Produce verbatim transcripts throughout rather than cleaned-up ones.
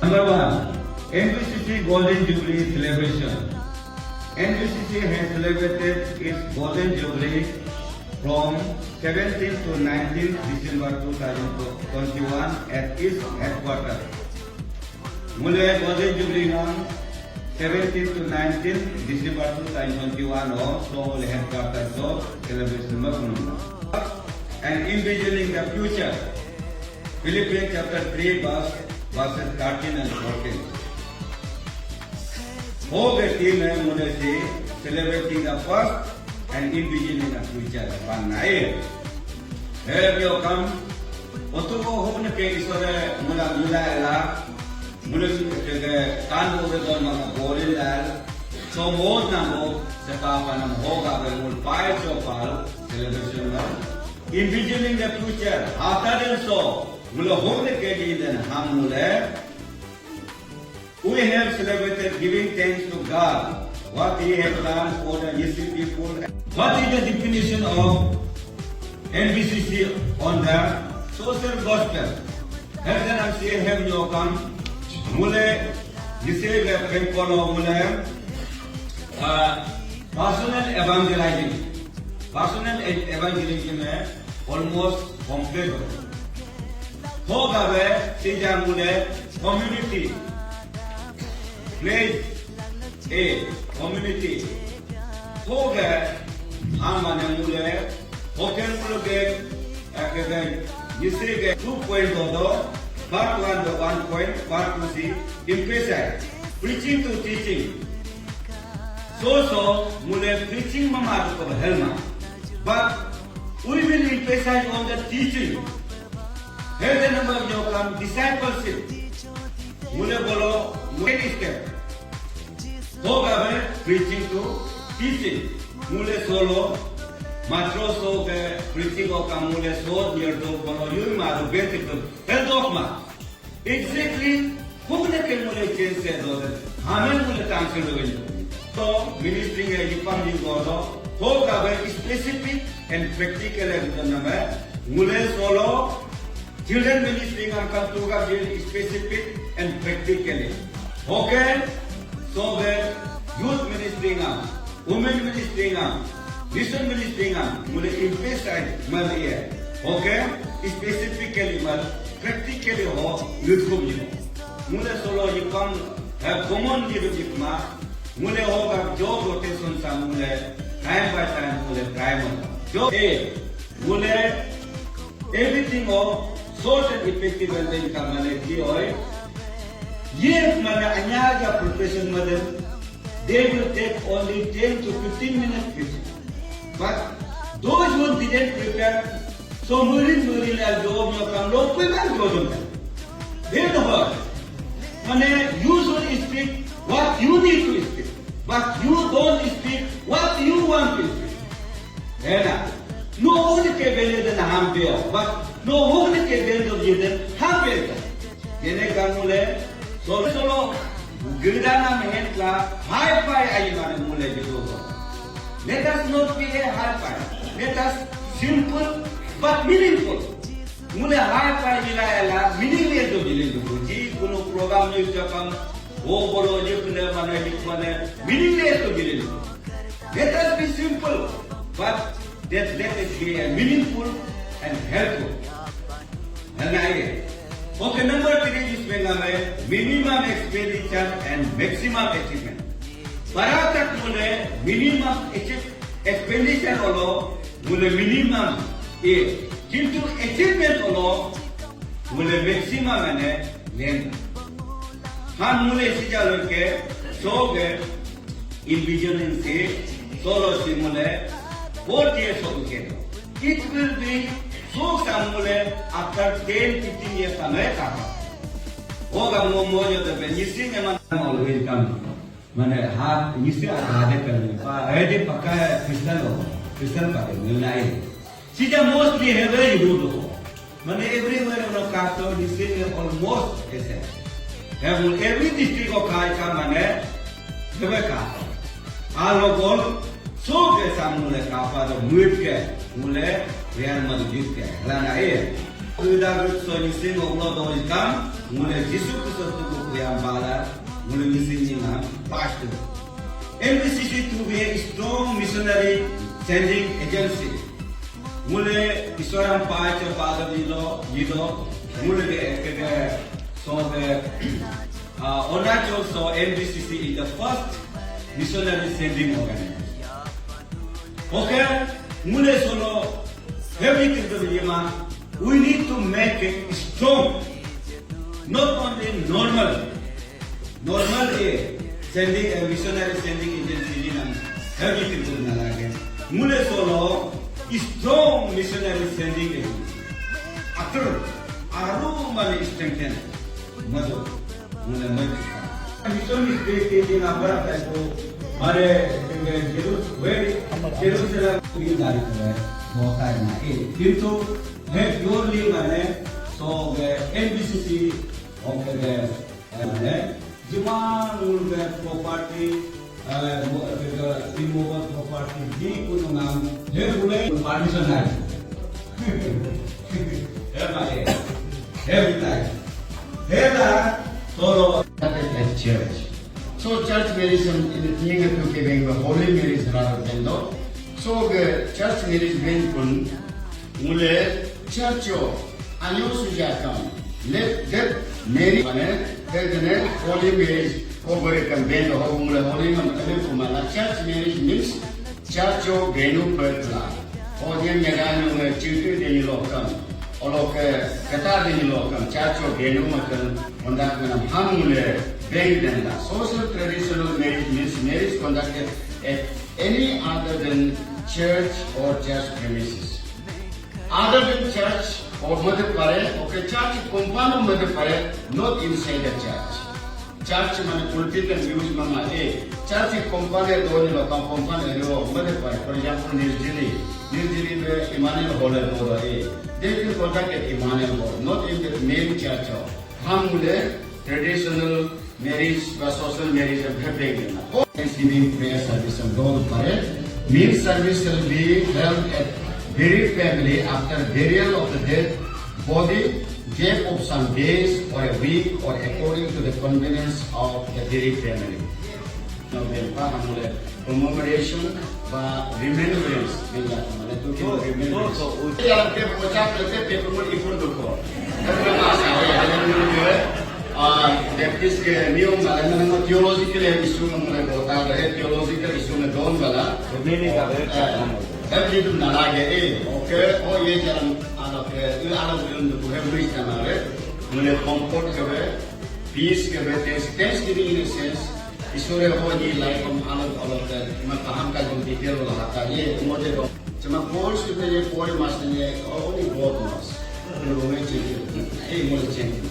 Number one, N B C C Golden Jubilee Celebration. N B C C has celebrated its Golden Jubilee from seventeenth to nineteenth December two thousand twenty-one at its headquarters. Mule Golden Jubilee nam seventeenth to nineteenth December two thousand twenty-one o so mule headquarters o celebration ma kunum. And envisioning the future. Philippians chapter three verse, verses thirteen and fourteen. Ho ge theme hai mule si celebrating the past and envisioning the future. Pan nai. He yo kam otu ho hobne ke isore mula mula la mula ke ke kan bo ge don ma borin la so mod na mo se pa pa na ho ga be mul pai so pa celebration la. Envisioning the future, after them so, mula hokne ke din ham mula. We have celebrated giving thanks to God, what He has done for the Nyishi people. What is the definition of N B C C on the social gospel? Have them see have no come. Mula, Nyishi ke pengkolo mula, uh, personal evangelizing. Personal ev-, evangelism hai almost complete ho. Ho gabe sija mule community, place a community. Ho ga hamane mule hoken mule ke, eh, ke, ke, Nyishi ke two point do do, part one do one point, part two si emphasize preaching to teaching. So so mule preaching mama to helma. But we will emphasize on the teaching. Health number of your come discipleship. Mule bolo, mule step. Ho gabe preaching to teaching. Mule solo, matro so ke preaching o kam mule so near do bolo yui ma do benefit do health of ma. Exactly, hukne ke mule change se do de. Hamen mule tang se do. So ministry nge yipam ni go do. Ho gabe specific and practical e do na me. Mule solo children ministry ngam kam tu gabe specific and practically. Okay, so the youth ministry ngam. Women ministry ngam, mission ministry ngam, mule emphasize mal ye. Okay? Specifically mal, practically ho, youth ko mule. Mule solo yipam, eh, common lidu yipma, mule ho ga job rotation sa mule, time by time mule, time ho. Job, eh, mule, everything ho, short and effective and then ka mane ki hoi. Ye mane anya ga profession made, they will take only ten to fifteen minutes preaching. But those who didn't prepare, so murin murin al job yo kam lo pe man job yo. They know what. Mane, you should speak what you need to speak, but you don't speak what you want to speak. Hena. No one ke bele den ham beo, but no one ke bele den ham beo. Jene ka mule, solo solo, gerdana mehen la, hi-fi ayi mane mule gitu. Let us not be a hi-fi. Let us simple but meaningful. Mule hi-fi ila ila meaningless do bilin do. Ji kuno program ni ucapam, wo bolo je kena mana je mana meaningless do bilin do. Let us be simple, but that let it be a meaningful and helpful. Hal na ye. Okay, number three, jisme naam hai minimum expenditure and maximum achievement. Para tak mule minimum achieve-, expenditure olo mule minimum ye. Kintu achievement olo mule maximum ane len. Han mule si jalur ke so ke envisioning si solo si mule four years of ke. It will be so sa mule after ten, fifteen years samay ka. Hoga mo mo jo de ben yisi me man always come. Mane ha yisi ada de kan pa ede paka Christian lo. Christian pa de nilai. Sija mostly hebe ibu do. Mane everywhere on a carton, this is almost the same. Have every district of Kharka mane hebe carton. Alo gol so ke sa mule kapa do muit ke mule Real Madrid ke lana e. Kuda rut so nyising ngok lo doi kam, ngule Jisu Kristo tuku kuyang bala, ngule nyising nyinga pastor. M B C C to be a strong missionary sending agency. Ngule Iswaram pai cho pada dilo, yido, ngule ke ke ke so ke Uh, Arunachal so M B C C is the first missionary sending organization. Okay, ngule solo heavy kirtan yema, we need to make it strong, not only normal. Normal ye sending a missionary sending agency ni nam heavy kirtan na lage. Ngule solo strong missionary sending agency. After aru mane strengthen madu. Mula maju. Mission is based in Abraham ko mare Jerusalem, Jerusalem ko dari ko hotai na. Eh, kintu hai purely mane so ke M B C C of the mane jima ngul ke property, eh, mo ke immovable property di kunungan hai mulai permission hai. Hai mane. Hai mulai. Hai la tolo. At church. So church marriage am in the thing to giving the holy marriage rather than the. So the church marriage when kun mule church yo anyo suja kam let that marriage mane that the holy marriage ko bore kam ben the holy marriage kumala church marriage means Chacho genu pertla. Odian nyaganu nge chitu deni lokam. Oloke kata deni lokam. Chacho genu makan. Ondak menam ham mule beng denda. Social traditional marriage means marriage conducted at any other than church or church premises. Other than church or mother pare, okay, church compound mother pare, not inside the church. Church mane pulpit and use mama eh. Church compound e doni lo kam compound e lo mother pare. For example, Nirjili, Nirjili me Emmanuel Hall e do eh. They will conduct at Emmanuel Hall, not in the main church hall. Ham mule traditional marriage ba social marriage am happening na. Thanksgiving prayer service am dol pare. Meal service will be held at bereaved family after burial of the dead body, gap of some days or a week or according to the convenience of the bereaved family. Now then, pa hamule commemoration ba remembrance, bila mane tu ki remembrance. Ya ke pocha ke te pe ko ipun duko. Terima kasih. Ah, Baptist ke niyo mane mane theological issue mane bota rahe, theological issue mein don wala. Mene ka eh, eh, eh, eh, nalage eh. Okay, oh ye jalan ala ke, ye ala belum tu hai mui tanare. Mane comfort ke, peace ke, thanks, thanksgiving in a sense. Isore ho ni life am alag alag ke, ma kaham ka jum detail wala hata ye, mo de do. Cuma course kita ye, four months ni ye, oh, only four months. Lo me change. Eh, mo change.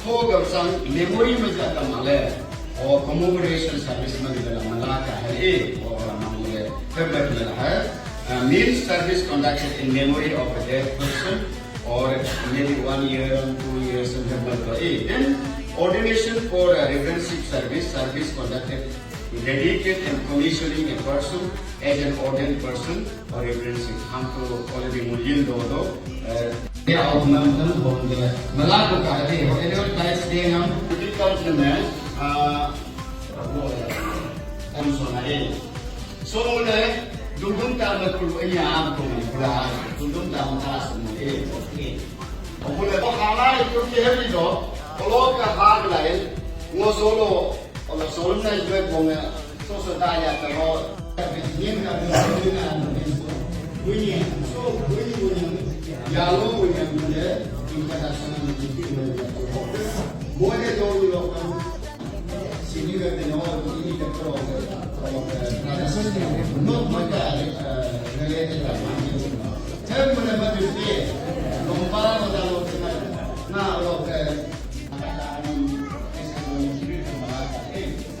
Ho gam sang memory me ja ka male. Oh, commemoration service me ja la mala ka hai, eh, oh, la mangule. February la hai. Uh, meal service conducted in memory of a dead person. Or maybe one year or two years in the month. Eh, then ordination for a reverendship service, service conducted to dedicate and commissioning a person as an ordained person or reverendship. Ham to already mulyin do do. Eh, ya, aum nam nam hon de. Malak ka hade ho. Annual tithes de nam. Difficult na, ah, Am sona eh. So mule dudum ta ma kulu enya am ko mule kula dudum ta ma ta sona eh. O mule ko hala itu ke hemi do. Kolo ka hag lai ngo solo, olo solo na jwe bonga. So so da ya ta lo. Nyin ka bunyi so bunyi bunyi ya lo bunyi mule. Inka da sona mule. Mule do lo. Sini ke tengok ini ke pro, pro, pro, not much, uh, related to money. Saya boleh mati. Lompa mata lo kena na lo ke.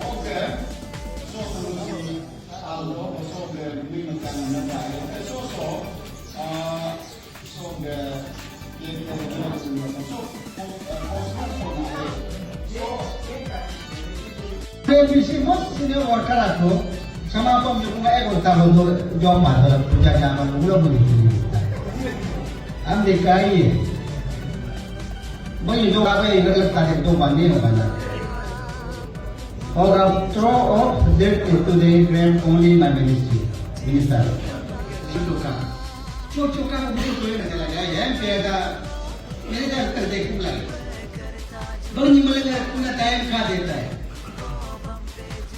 Okay. So so so so ke ini makan mata. So so. Uh, Bisi most senior worker aku sama apa menukung eh kau tahu tu jom mana puja zaman udah boleh. Ambil kai. Why you don't have a letter that you don't want me or not? Or a throw of dirt into the grave only my ministry, minister. Chuka. Chuka ko bhi koi na chala gaya, yeh peda mere dar kar de kula. Bani male na puna time kha deta hai.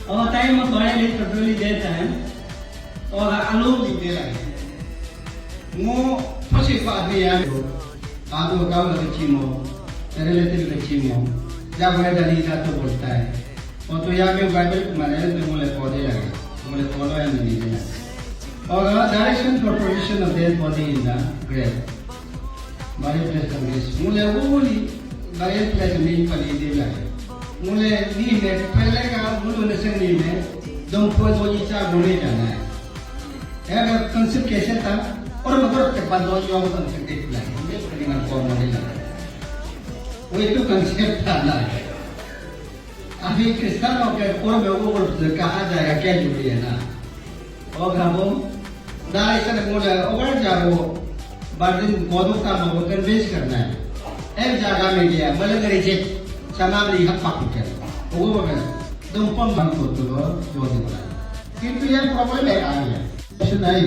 Aur time mo toile petrol deta hai. Aur alu ni de lage. Ngo pasi pa de ya. Adu kau lagi chimo, relative lagi chimo. Jab hai dali da to bolta hai. Aur to yahan mein Bible ko mane to mule pode lage, mule pode lage. Aur direction for position of dead body in the grave. Burial place condition. Mule wo ni burial place ni pali de lage. Mule ni me pele ka mule ne se ni me dom po do ni cha gune jana hai. Agar concept kaise tha? Aur magar ke baad wo yo concept dekh la. Ye kani man ko mane la. Wo to concept tha na. Abhi Christian ho ke aur mein wo kaha jayega, kya jari hai na? Aur hum dai sene mule agar jaro burden ko do ka mo convince karna hai. Ek jaga mein gaya, malang reject, samam ni hak pak ke. Wo ba dum pam bang ko to lo jo de. Kintu ye problem hai aa. Question hai.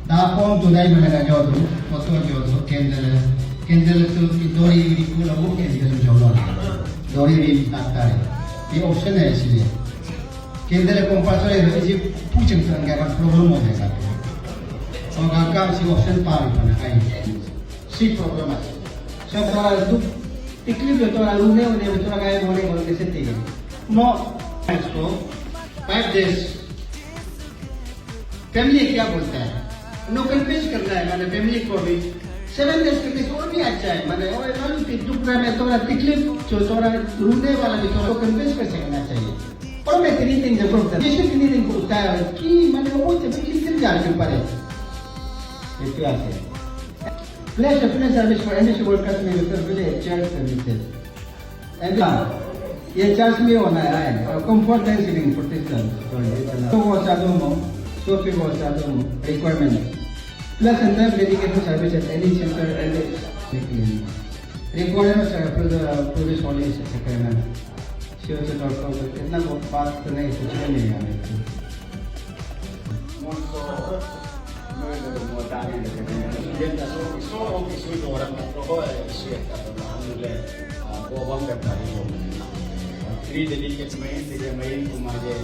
Da pom tu dai mana ka jodu, foto jodu, candle, candle tu ki dori ri kula wo candle jolo. Dori ri takta hai. Ye option hai isliye. Candle compulsory hai, isi puching sang ka problem ho jayega. Aur ka kam si option pa bhi bana hai. Si problem hai. Sab tora dukh taklif jo tora rune une jo tora gaya bole bole kaise thik hai. No, isko five days. Family kya bolta hai? No convince karna hai, maine family ko bhi. Seven days karne se aur bhi acha hai, maine aur malu ki dukh mein tora taklif jo tora rune wala bhi tora convince kar sakna chahiye. Aur main three things jab bolta hai, jaise three things ko utaya ki maine wo jab ki kar jana pade. Itihas hai. Place of service for N D C workers may refer village church services. And, uh, ye church mein hona hai, uh, comfort and sitting for Christian. So wo chado mo, so wo chado mo, requirement. Plus and then dedicated service at any center and requirements are for the previous holidays sacrament. Sure, so talk about it. Itna bahut baat karne ki zarurat nahi hai mere ko. Three delegates main, three main kumaje.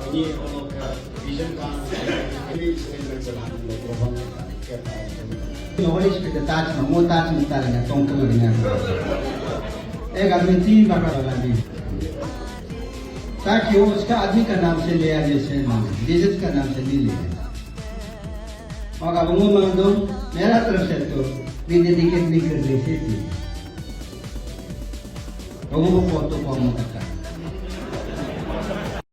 Ani olo ka vision ka, ani statement sa lahan lo ko bang. Knowledge pe ta ta mo ta ta ta na tong ka lo ni na. Ek aadmi teen baar baar lagi. ताकि वो उसका आदमी का नाम से लिया, जैसे नाम, Jesus का नाम से नहीं लिया। Maka bungo mangdo, mera taraf se to rededicate nahi karne se thi. Bungo ko to ko mo kata.